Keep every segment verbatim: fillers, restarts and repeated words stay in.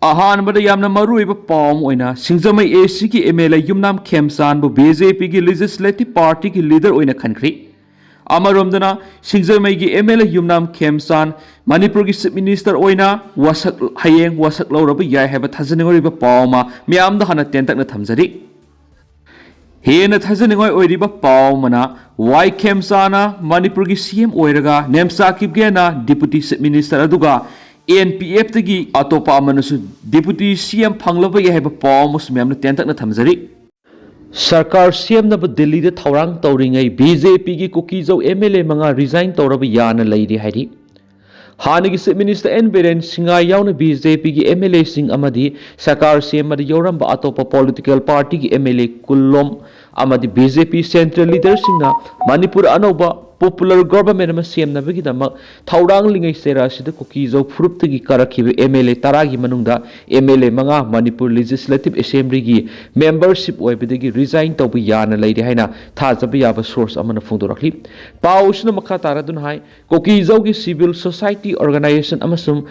ꯑꯍꯥꯟꯕꯗ ꯌꯥꯝꯅ ꯃꯔꯨꯑꯣꯏꯕ ꯄꯥꯎ ꯑꯃ ꯑꯣꯏꯅ ꯁꯤꯡꯖꯃꯩ ꯑꯦ ꯁꯤꯒꯤ ꯑꯦꯝ ꯑꯦꯜ ꯑꯦ ꯌꯨꯝꯅꯥꯝ ꯈꯦꯝꯆꯥꯟꯕꯨ ꯕꯤ ꯖꯦ ꯄꯤꯒꯤ ꯂꯦꯖꯤꯁꯂꯦꯇꯤꯚ ꯄꯥꯔꯇꯤꯒꯤ ꯂꯤꯗꯔ ꯑꯣꯏꯅ ꯈꯟꯈ꯭ꯔꯦ꯫ ꯑꯃꯔꯣꯝꯗꯅ ꯁꯤꯡꯖꯃꯩꯒꯤ ꯑꯦꯝ ꯑꯦꯜ ꯑꯦ ꯌꯨꯝꯅꯥꯝ ꯈꯦꯝꯆꯥꯟ ꯃꯅꯤꯄꯨꯔꯒꯤ ꯆꯤꯐ ꯃꯤꯅꯤꯁꯇꯔ ꯑꯣꯏꯅ ꯋꯥꯁꯛ ꯍꯌꯦꯡ ꯋꯥꯁꯛ ꯂꯧꯔꯕ ꯌꯥꯏ ꯍꯥꯏꯕ ꯊꯥꯖꯅꯤꯡꯉꯥꯏ ꯑꯣꯏꯕ ꯄꯥꯎ ꯑꯃ ꯃꯤꯌꯥꯝꯗ ꯍꯥꯟꯅ ꯇꯦꯟꯇꯛꯅ ꯊꯝꯖꯔꯤ꯫ ꯍꯦꯟꯅ ꯊꯥꯖꯅꯤꯡꯉꯥꯏ ꯑꯣꯏꯔꯤꯕ ꯄꯥꯎ ꯑꯃꯅ ꯋꯥꯏ ꯈꯦꯝꯆꯥꯅ ꯃꯅꯤꯄꯨꯔꯒꯤ ꯁꯤ ꯑꯦꯝ ꯑꯣꯏꯔꯒ ꯅꯦꯝꯆꯥ ꯀꯤꯞꯒꯦꯅ ꯗꯤꯄꯨꯇꯤ ꯆꯤꯐ ꯃꯤꯅꯤꯁꯇꯔ ꯑꯗꯨꯒ ꯑꯦꯟ ꯄꯤ ꯑꯦꯐꯇꯒꯤ ꯑꯇꯣꯞꯄ ꯑꯃꯅꯁꯨ ꯗꯤꯄꯨꯇꯤ ꯁꯤ ꯑꯦꯝ ꯐꯪꯂꯕ ꯌꯥꯏ ꯍꯥꯏꯕ ꯄꯥꯎ ꯑꯃꯁꯨ ꯃꯌꯥꯝꯅ ꯇꯦꯟꯇꯛꯅ ꯊꯝꯖꯔꯤ꯫ ꯁꯔꯀꯥꯔ ꯁꯦꯝꯅꯕ ꯗꯤꯜꯂꯤꯗ ꯊꯧꯔꯥꯡ ꯇꯧꯔꯤꯉꯩ ꯕꯤ ꯖꯦ ꯄꯤꯒꯤ ꯀꯨꯀꯤꯖꯧ ꯑꯦꯝ ꯑꯦꯜ ꯑꯦ ꯃꯉꯥ ꯔꯤꯖꯥꯏꯟ ꯇꯧꯔꯕ ꯌꯥꯅ ꯂꯩꯔꯤ ꯍꯥꯏꯔꯤ꯫ ꯍꯥꯟꯅꯒꯤ ꯆꯤꯐ ꯃꯤꯅꯤꯁꯇꯔ ꯑꯦꯟ ꯕꯤꯔꯦꯟ ꯁꯤꯡꯉꯥꯏ ꯌꯥꯎꯅ ꯕꯤ ꯖꯦ ꯄꯤꯒꯤ ꯑꯦꯝ ꯑꯦꯜ ꯑꯦꯁꯤꯡ ꯑꯃꯗꯤ ꯁꯔꯀꯥꯔ ꯁꯦꯝꯕꯗ ꯌꯥꯎꯔꯝꯕ ꯑꯇꯣꯞꯄ ꯄꯣꯂꯤꯇꯤꯀꯦꯜ ꯄꯥꯔꯇꯤꯒꯤ ꯑꯦꯝ ꯑꯦꯜ ꯑꯦ ꯀꯨꯟꯂꯣꯝ ꯑꯃꯗꯤ ꯕꯤ ꯖꯦ ꯄꯤ ꯁꯦꯟꯇ꯭ꯔꯦꯜ ꯂꯤꯗꯔꯁꯤꯡꯅ ꯃꯅꯤꯄꯨꯔ ꯑꯅꯧꯕ ꯄꯣꯄꯨꯂꯔ ꯒꯣꯚꯔꯟꯃꯦꯟ ꯑꯃ ꯁꯦꯝꯅꯕꯒꯤꯗꯃꯛ ꯊꯧꯔꯥꯡꯂꯤꯉꯩ ꯆꯦꯔꯥ ꯑꯁꯤꯗ ꯀꯨꯀꯤꯖꯧ ꯐꯨꯔꯨꯞꯇꯒꯤ ꯀꯥꯔꯛꯈꯤꯕ ꯑꯦꯝ ꯑꯦꯜ ꯑꯦ ꯇꯔꯥꯒꯤ ꯃꯅꯨꯡꯗ ꯑꯦꯝ ꯑꯦꯜ ꯑꯦ ꯃꯉꯥ ꯃꯅꯤꯄꯨꯔ ꯂꯦꯖꯤꯁꯂꯦꯇꯤꯚ ꯑꯦꯁꯦꯝꯕ꯭ꯂꯤꯒꯤ ꯃꯦꯝꯕꯔꯁꯤꯞ ꯑꯣꯏꯕꯗꯒꯤ ꯔꯤꯖꯥꯏꯟ ꯇꯧꯕ ꯌꯥꯅ ꯂꯩꯔꯦ ꯍꯥꯏꯅ ꯊꯥꯖꯕ ꯌꯥꯕ ꯁꯣꯔꯁ ꯑꯃꯅ ꯐꯣꯡꯗꯣꯔꯛꯂꯤ꯫ ꯄꯥꯎ ꯑꯁꯤꯅ ꯃꯈꯥ ꯇꯥꯔꯗꯨꯅ ꯍꯥꯏ, ꯀꯨꯀꯤꯖꯧꯒꯤ ꯁꯤꯚꯤꯜ ꯁꯣꯁꯥꯏꯇꯤ ꯑꯣꯔꯒꯅꯥꯏꯖꯦꯁꯟ ꯑꯃꯁꯨꯡ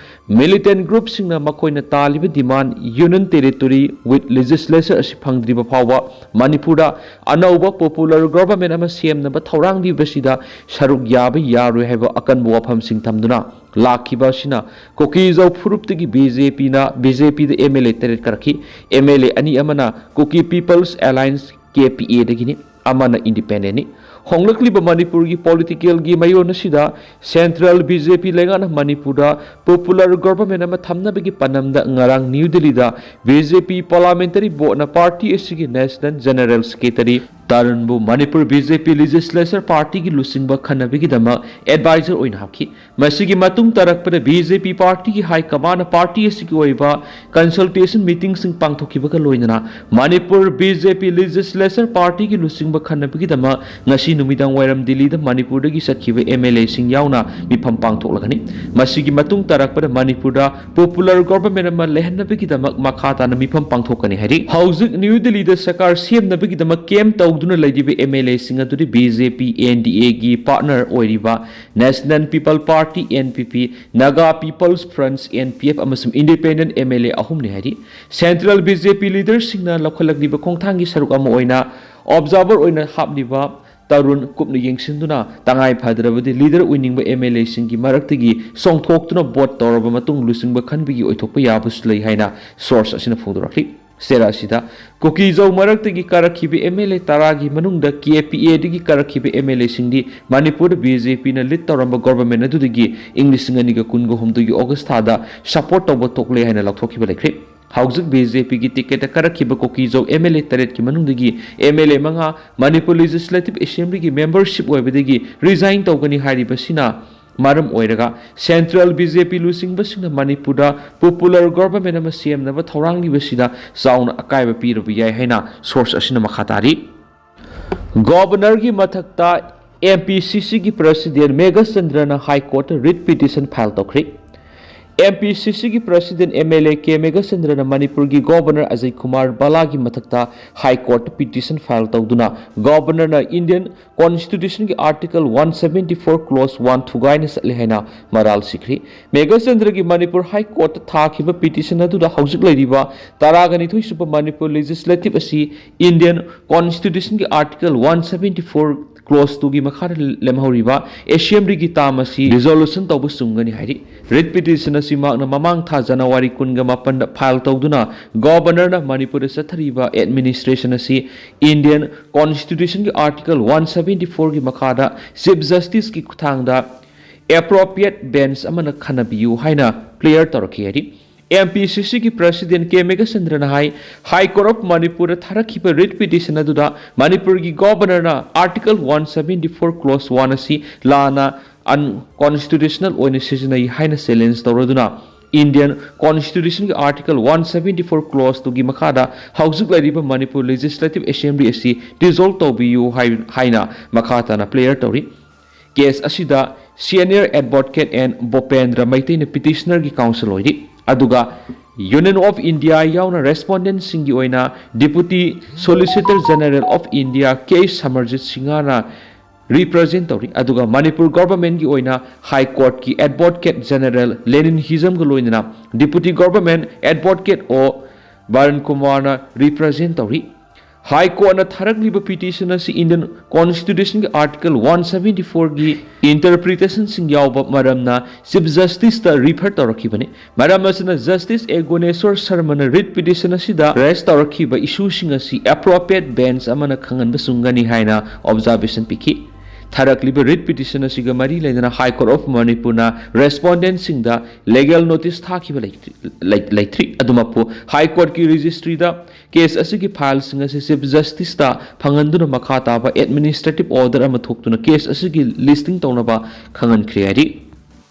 ꯃꯤꯂꯤꯇꯦꯟ ꯒ꯭ꯔꯨꯞꯁꯤꯡꯅ ꯃꯈꯣꯏꯅ ꯇꯥꯜꯂꯤꯕ ꯗꯤꯃꯥꯟ ꯌꯨꯅꯤꯌꯟ ꯇꯦꯔꯤꯇꯣꯔꯤ ꯋꯤꯠ ꯂꯦꯖꯤꯁꯂꯦꯆꯔ ꯑꯁꯤ ꯐꯪꯗ꯭ꯔꯤꯕ ꯐꯥꯎꯕ ꯃꯅꯤꯄꯨꯔꯗ ꯑꯅꯧꯕ ꯄꯣꯄꯨꯂꯔ ꯒꯣꯚꯔꯟꯃꯦꯟ ꯑꯃ ꯁꯦꯝꯅꯕ ꯊꯧꯔꯥꯡꯂꯤꯕꯁꯤꯗ ꯁꯔꯨꯛ ꯌꯥꯕ ꯌꯥꯔꯣꯏ ꯍꯥꯏꯕ ꯑꯀꯟꯕ ꯋꯥꯐꯝꯁꯤꯡ ꯊꯝꯗꯨꯅ ꯂꯥꯛꯈꯤꯕ ꯑꯁꯤꯅ ꯀꯨꯀꯤꯖꯧ ꯐꯨꯔꯨꯞꯇꯒꯤ ꯕꯤ ꯖꯦ ꯄꯤꯅ, ꯕꯤ ꯖꯦ ꯄꯤꯗ ꯑꯦꯝ ꯑꯦꯜ ꯑꯦ ꯇꯔꯦꯠ ꯀꯥꯔꯛꯈꯤ꯫ ꯑꯦꯝ ꯑꯦꯜ ꯑꯦ ꯑꯅꯤ ꯑꯃꯅ ꯀꯨꯀꯤ ꯄꯤꯄꯜꯁ ꯑꯦꯂꯥꯏꯟꯁ, ꯀꯦ ꯄꯤ ꯑꯦꯗꯒꯤꯅꯤ, ꯑꯃꯅ ꯏꯟꯗꯤꯄꯦꯟꯗꯦꯟꯅꯤ꯫ ꯍꯣꯡꯂꯛꯂꯤꯕ ꯃꯅꯤꯄꯨꯔꯒꯤ ꯄꯣꯂꯤꯇꯤꯀꯦꯜꯒꯤ ꯃꯌꯣꯟ ꯑꯁꯤꯗ ꯁꯦꯟꯇ꯭ꯔꯦꯜ ꯕꯤ ꯖꯦ ꯄꯤ ꯂꯩꯉꯥꯛꯅ ꯃꯅꯤꯄꯨꯔꯗ ꯄꯣꯄꯨꯂꯔ ꯒꯣꯚꯔꯟꯃꯦꯟ ꯑꯃ ꯊꯝꯅꯕꯒꯤ ꯄꯥꯟꯗꯝꯗ ꯉꯔꯥꯡ ꯅ꯭ꯌꯨ ꯗꯤꯜꯂꯤꯗ ꯕꯤ ꯖꯦ ꯄꯤ ꯄꯥꯔꯂꯥꯃꯦꯟꯇꯔꯤ ꯕꯣꯔꯗꯅ ꯄꯥꯔꯇꯤ ꯑꯁꯤꯒꯤ ꯅꯦꯁꯅꯦꯜ ꯖꯦꯅꯔꯦꯜ ꯁꯦꯀ꯭ꯔꯦꯇꯔꯤ ꯇꯔꯨꯟꯕꯨ Manipur B J P legislature ꯄꯥꯔꯇꯤꯒꯤ ꯂꯨꯆꯤꯡꯕ ꯈꯟꯅꯕꯒꯤꯗꯃꯛ ꯑꯦꯗꯚꯥꯏꯖꯔ ꯑꯣꯏꯅ ꯍꯥꯞꯈꯤ꯫ ꯃꯁꯤꯒꯤ ꯃꯇꯨꯡ ꯇꯥꯔꯛꯄꯗ ꯕꯤ ꯖꯦ ꯄꯤ ꯄꯥꯔꯇꯤꯒꯤ ꯍꯥꯏ ꯀꯃꯥꯟꯅ ꯄꯥꯔꯇꯤ ꯑꯁꯤꯒꯤ ꯑꯣꯏꯕ ꯀꯟꯁꯜꯇꯦꯁꯟ ꯃꯤꯇꯤꯡꯁꯤꯡ ꯄꯥꯡꯊꯣꯛꯈꯤꯕꯒ ꯂꯣꯏꯅꯅ Manipur B J P legislature ꯄꯥꯔꯇꯤꯒꯤ ꯂꯨꯆꯤꯡꯕ ꯈꯟꯅꯕꯒꯤꯗꯃꯛ ꯉꯁꯤ ꯅꯨꯃꯤꯗꯥꯡ ꯋꯥꯏꯔꯝ ꯗꯤꯜꯂꯤꯗ ꯃꯅꯤꯄꯨꯔꯗꯒꯤ ꯆꯠꯈꯤꯕ ꯑꯦꯝ ꯑꯦꯜ ꯑꯦꯁꯤꯡ ꯌꯥꯎꯅ ꯃꯤꯐꯝ ꯄꯥꯡꯊꯣꯛꯂꯒꯅꯤ꯫ ꯃꯁꯤꯒꯤ ꯃꯇꯨꯡ ꯇꯥꯔꯛꯄꯗ ꯃꯅꯤꯄꯨꯔꯗ ꯄꯣꯄꯨꯂꯔ ꯒꯣꯚꯔꯟꯃꯦꯟꯠ ꯑꯃ ꯂꯩꯍꯟꯅꯕꯒꯤꯗꯃꯛ ꯃꯈꯥ ꯇꯥꯅ ꯃꯤꯐꯝ ꯄꯥꯡꯊꯣꯛꯀꯅꯤ ꯍꯥꯏꯔꯤ꯫ ꯍꯧꯖꯤꯛ ꯅ꯭ꯌꯨ ꯗꯤꯜꯂꯤꯗ ꯁꯔꯀꯥꯔ ꯁꯦꯝꯅꯕꯒꯤꯗꯃꯛ ꯀꯦꯝ ꯇꯧꯗꯨꯅ ꯂꯩꯔꯤꯕ ꯑꯦꯝ ꯑꯦꯜ ꯑꯦꯁꯤꯡ ꯑꯗꯨꯗꯤ B J P, N D ꯑꯦꯒꯤ ꯄꯥꯔꯠꯅꯔ ꯑꯣꯏꯔꯤꯕ national people party, N P P, Naga peoples front, N P F, ꯑꯃꯁꯨꯡ ꯏꯟꯗꯤꯄꯦꯟꯗꯦꯟꯠ ꯑꯦꯝ ꯑꯦꯜ ꯑꯦ ꯑꯍꯨꯝꯅꯤ ꯍꯥꯏꯔꯤ꯫ ꯁꯦꯟꯇ꯭ꯔꯦꯜ ꯕꯤ ꯖꯦ ꯄꯤ ꯂꯤꯗꯔꯁꯤꯡꯅ ꯂꯧꯈꯠꯂꯛꯂꯤꯕ ꯈꯣꯡꯊꯥꯡꯒꯤ ꯁꯔꯨꯛ ꯑꯃ ꯑꯣꯏꯅ ꯑꯣꯕꯖꯥꯔꯚꯔ ꯑꯣꯏꯅ ꯍꯥꯞꯂꯤꯕ ꯇꯔꯨꯟ ꯀꯨꯞꯅ ꯌꯦꯡꯁꯤꯟꯗꯨꯅ, ꯇꯉꯥꯏ ꯐꯗ꯭ꯔꯕꯗꯤ ꯂꯤꯗꯔ ꯑꯣꯏꯅꯤꯡꯕ ꯑꯦꯝ ꯑꯦꯜ ꯑꯦꯁꯤꯡꯒꯤ ꯃꯔꯛꯇꯒꯤ ꯆꯣꯡꯊꯣꯛꯇꯨꯅ ꯚꯣꯠ ꯇꯧꯔꯕ ꯃꯇꯨꯡ ꯂꯨꯆꯤꯡꯕ ꯈꯟꯕꯒꯤ ꯑꯣꯏꯊꯣꯛꯄ ꯌꯥꯕꯁꯨ ꯂꯩ ꯍꯥꯏꯅ ꯁꯣꯔꯁ ꯑꯁꯤꯅ ꯐꯣꯡꯗꯣꯔꯛꯂꯤ꯫ ꯆꯦꯔꯥ ꯑꯁꯤꯗ ꯀꯨꯀꯤꯖꯧ ꯃꯔꯛꯇꯒꯤ ꯀꯥꯔꯛꯈꯤꯕ ꯑꯦꯝ ꯑꯦꯜ ꯑꯦ ꯇꯔꯥꯒꯤ ꯃꯅꯨꯡꯗ ꯀꯦ ꯄꯤ ꯑꯦꯗꯒꯤ ꯀꯥꯔꯛꯈꯤꯕ ꯑꯦꯝ ꯑꯦꯜ ꯑꯦꯁꯤꯡꯗꯤ ꯃꯅꯤꯄꯨꯔꯗ ꯕꯤ ꯖꯦ ꯄꯤꯅ ꯂꯤꯗ ꯇꯧꯔꯝꯕ ꯒꯣꯚꯔꯟꯃꯦꯟꯠ ꯑꯗꯨꯗꯒꯤ ꯏꯪ ꯂꯤꯁꯤꯡ ꯑꯅꯤꯒ ꯀꯨꯟꯒ ꯍꯨꯝꯗꯣꯏꯒꯤ ꯑꯣꯒꯁ ꯊꯥꯗ ꯁꯄꯣꯔꯠ ꯇꯧꯕ ꯊꯣꯛꯂꯦ ꯍꯥꯏꯅ ꯂꯥꯎꯊꯣꯛꯈꯤꯕ ꯂꯩꯈ꯭ꯔꯦ꯫ ꯍꯧꯖꯤꯛ ꯕꯤ ꯖꯦ ꯄꯤꯒꯤ ꯇꯤꯀꯦꯠꯇ ꯀꯥꯔꯛꯈꯤꯕ ꯀꯨꯀꯤꯖꯧ ꯑꯦꯝ ꯑꯦꯜ ꯑꯦ ꯇꯔꯦꯠꯀꯤ ꯃꯅꯨꯡꯗꯒꯤ ꯑꯦꯝ ꯑꯦꯜ ꯑꯦ ꯃꯉꯥ, ꯃꯅꯤꯄꯨꯔ ꯂꯦꯖꯤꯁꯂꯦꯇꯤꯚ ꯑꯦꯁꯦꯝꯕ꯭ꯂꯤꯒꯤ ꯃꯦꯝꯕꯔꯁꯤꯞ ꯑꯣꯏꯕꯗꯒꯤ ꯔꯤꯖꯥꯏꯟ ꯇꯧꯒꯅꯤ ꯍꯥꯏꯔꯤꯕꯁꯤꯅ ꯃꯔꯝ ꯑꯣꯏꯔꯒ ꯁꯦꯟꯇ꯭ꯔꯦꯜ ꯕꯤ ꯖꯦ ꯄꯤ ꯂꯨꯆꯤꯡꯕꯁꯤꯡꯅ ꯃꯅꯤꯄꯨꯔꯗ ꯄꯣꯄꯨꯂꯔ ꯒꯣꯚꯔꯟꯃꯦꯟꯠ ꯑꯃ ꯁꯦꯝꯅꯕ ꯊꯧꯔꯥꯡꯂꯤꯕꯁꯤꯗ ꯆꯥꯎꯅ ꯑꯀꯥꯏꯕ ꯄꯤꯔꯨꯕ ꯌꯥꯏ ꯍꯥꯏꯅ ꯁꯣꯔꯁ ꯑꯁꯤꯅ ꯃꯈꯥ ꯇꯥꯔꯤ꯫ ꯒꯣꯚꯔꯅꯔꯒꯤ ꯃꯊꯛꯇ ꯑꯦꯝ ꯄꯤ ꯁꯤ ꯁꯤꯒꯤ ꯄ꯭ꯔꯁꯤꯗꯦꯟꯠ ꯃꯦꯘꯆꯟꯗ꯭ꯔꯅ ꯍꯥꯏ ꯀꯣꯔꯠꯇ ꯔꯤꯠ ꯄꯤꯇꯤꯁꯟ ꯐꯥꯏꯜ ꯇꯧꯈ꯭ꯔꯦ꯫ ꯑꯦꯝ ꯄꯤ ꯁꯤ ꯁꯤꯒꯤ president M L A K ꯃꯦꯘꯆꯟꯗ꯭ꯔꯅ ꯃꯅꯤꯄꯨꯔꯒꯤ ꯒꯣꯚꯔꯅꯔ ꯑꯖꯌ ꯀꯨꯃꯥꯔ ꯚꯜꯂꯥꯒꯤ ꯃꯊꯛꯇ ꯍꯥꯏ ꯀꯣꯔꯠꯇ ꯄꯤꯇꯤꯁꯟ ꯐꯥꯏꯜ ꯇꯧꯗꯨꯅ ꯒꯣꯚꯔꯅꯔꯅ ꯏꯟꯗꯤꯌꯟ ꯀꯣꯟꯁꯇꯤꯇ꯭ꯌꯨꯁꯟꯒꯤ article one seventy four clause one ꯊꯨꯒꯥꯏꯅ ꯆꯠꯂꯦ ꯍꯥꯏꯅ ꯃꯔꯥꯜ ꯁꯤꯈ꯭ꯔꯤ꯫ ꯃꯦꯘꯆꯟꯗ꯭ꯔꯒꯤ ꯃꯅꯤꯄꯨꯔ ꯍꯥꯏ ꯀꯣꯔꯠꯇ ꯊꯥꯈꯤꯕ ꯄꯤꯇꯤꯁꯟ ꯑꯗꯨꯗ ꯍꯧꯖꯤꯛ ꯂꯩꯔꯤꯕ ꯇꯔꯥꯒ ꯅꯤꯊꯣꯏ ꯁꯨꯕ ꯃꯅꯤꯄꯨꯔ ꯂꯦꯖꯤꯁꯂꯦꯇꯤꯚ ꯑꯁꯤ ꯏꯟꯗꯤꯌꯟ ꯀꯣꯟꯁꯇꯤꯇ꯭ꯌꯨꯁꯟꯒꯤ article one seventy four clause ꯇꯨꯒꯤ ꯃꯈꯥꯗ ꯂꯦꯝꯍꯧꯔꯤꯕ ꯑꯦꯁꯦꯝꯕ꯭ꯂꯤꯒꯤ ꯇꯥꯝ ꯑꯁꯤ ꯔꯤꯖꯣꯂꯨꯁꯟ ꯇꯧꯕ ꯆꯨꯝꯒꯅꯤ ꯍꯥꯏꯔꯤ꯫ ꯔꯤꯠ ꯄꯤꯇꯤꯁꯟ ꯑꯁꯤ ꯃꯍꯥꯛꯅ ꯃꯃꯥꯡ ꯊꯥ ꯖꯅꯋꯥꯔꯤ ꯀꯨꯟꯒ ꯃꯥꯄꯟꯗ ꯐꯥꯏꯜ ꯇꯧꯗꯨꯅ ꯒꯣꯚꯔꯅꯔꯅ ꯃꯅꯤꯄꯨꯔꯗ ꯆꯠꯊꯔꯤꯕ ꯑꯦꯗꯃꯤꯅꯤꯁꯇ꯭ꯔꯦꯁꯟ ꯑꯁꯤ ꯏꯟꯗꯤꯌꯟ ꯀꯣꯟꯁꯇꯤꯇ꯭ꯌꯨꯁꯟꯒꯤ ꯑꯥꯔꯇꯤꯀꯜ ꯋꯥꯟ ꯁꯕꯦꯟꯇꯤ ꯐꯣꯔꯒꯤ ꯃꯈꯥꯗ ꯆꯤꯐ ꯖꯁꯇꯤꯁꯀꯤ ꯈꯨꯠꯊꯥꯡꯗ ꯑꯦꯄ꯭ꯔꯣꯄ꯭ꯔꯤꯌꯦꯠ ꯕꯦꯟꯆ ꯑꯃꯅ ꯈꯟꯅꯕꯤꯌꯨ ꯍꯥꯏꯅ ꯀ꯭ꯂꯤꯌꯥꯔ ꯇꯧꯔꯛꯈꯤ ꯍꯥꯏꯔꯤ꯫ ꯑꯦꯝ ꯄꯤ ꯁꯤ ꯁꯤꯒꯤ ꯄ꯭ꯔꯁꯤꯗꯦꯟꯠ ꯀꯦ ꯃꯦꯘꯆꯟꯗ꯭ꯔꯅ ꯍꯥꯏ, ꯍꯥꯏ ꯀꯣꯔꯠ ꯑꯣꯐ ꯃꯅꯤꯄꯨꯔꯗ ꯊꯥꯔꯛꯈꯤꯕ ꯔꯤꯠ ꯄꯤꯇꯤꯁꯟ ꯑꯗꯨꯗ ꯃꯅꯤꯄꯨꯔꯒꯤ ꯒꯣꯚꯔꯅꯔꯅ article one seventy four clause one ꯑꯁꯤ ꯂꯥꯟꯅ ꯑꯟꯀꯣꯟꯁꯇꯤꯇ꯭ꯌꯨꯁꯅꯦꯜ ꯑꯣꯏꯅ ꯁꯤꯖꯤꯟꯅꯩ ꯍꯥꯏꯅ ꯆꯦꯂꯦꯟꯖ ꯇꯧꯔꯗꯨꯅ Indian Constitution ꯒꯤ Article one seventy four Clause two ꯒꯤ ꯃꯈꯥꯗ ꯍꯧꯖꯤꯛ ꯂꯩꯔꯤꯕ Manipur Legislative Assembly ꯑꯁꯤ dissolve ꯇꯧꯕꯤꯌꯨ ꯍꯥꯏ-, ꯍꯥꯏꯅ ꯃꯈꯥ ꯇꯥꯅ prayer ꯇꯧꯔꯤ꯫ Case ꯑꯁꯤꯗ Senior Advocate N ꯕꯣꯄꯦꯟꯗ꯭ꯔ ꯃꯩꯇꯩꯅ petitioner ꯒꯤ counsel ꯑꯣꯏꯔꯤ꯫ ꯑꯗꯨꯒ Union of India ꯌꯥꯎꯅ respondent ꯁꯤꯡꯒꯤ ꯑꯣꯏꯅ Deputy Solicitor General of India ꯀꯦ ꯁꯃꯔꯖꯤꯠ ꯁꯤꯡꯍꯅ represent ꯇꯧꯔꯤ꯫ ꯑꯗꯨꯒ ꯃꯅꯤꯄꯨꯔ government ꯀꯤ ꯑꯣꯏꯅ High Court ꯀꯤ Advocate General ꯂꯦꯅꯤꯟ ꯍꯤꯖꯝꯒ ꯂꯣꯏꯅꯅ Deputy Government Advocate ꯑꯣ ꯕꯥꯔꯟ ꯀꯨꯃꯥꯔꯅ represent ꯇꯧꯔꯤ꯫ High Court ꯅ ꯊꯥꯔꯛꯂꯤꯕ petition ꯑꯁꯤ Indian Constitution ꯒꯤ Article one seventy four ꯒꯤ interpretation ꯁꯤꯡ ꯌꯥꯎꯕ ꯃꯔꯝꯅ Chief Justice ꯇ refer ꯇꯧꯔꯛꯈꯤꯕꯅꯤ꯫ ꯃꯔꯝ ꯑꯁꯤꯅ Justice ꯑꯦ ꯒꯨꯅꯦꯁꯣꯔ ꯁꯔꯃꯅ writ petition ꯑꯁꯤꯗ raise ꯇꯧꯔꯛꯈꯤꯕ issue ꯁꯤꯡ ꯑꯁꯤ appropriate bench ꯑꯃꯅ ꯈꯪꯍꯟꯕ ꯆꯨꯝꯒꯅꯤ ꯍꯥꯏꯅ observation ꯄꯤꯈꯤ꯫ ꯊꯥꯔꯛꯂꯤꯕ writ petition ꯑꯁꯤꯒ ꯃꯔꯤ ꯂꯩꯅꯅ High Court of Manipur ꯅ respondent ꯁꯤꯡꯗ legal notice ꯊꯥꯈꯤꯕ ꯂꯩꯇ꯭ꯔꯤ꯫ ꯂꯩ-, ꯂꯩꯇ꯭ꯔꯤ꯫ ꯑꯗꯨꯃꯛꯄꯨ High Court ꯀꯤ registry ꯗ case ꯑꯁꯤꯒꯤ file ꯁꯤꯡ ꯑꯁꯤ Chief Justice ꯇ ꯐꯪꯍꯟꯗꯨꯅ ꯃꯈꯥ ꯇꯥꯕ administrative order ꯑꯃ ꯊꯣꯛꯇꯨꯅ case ꯑꯁꯤꯒꯤ listing ꯇꯧꯅꯕ ꯈꯪꯍꯟꯈ꯭ꯔꯦ ꯍꯥꯏꯔꯤ꯫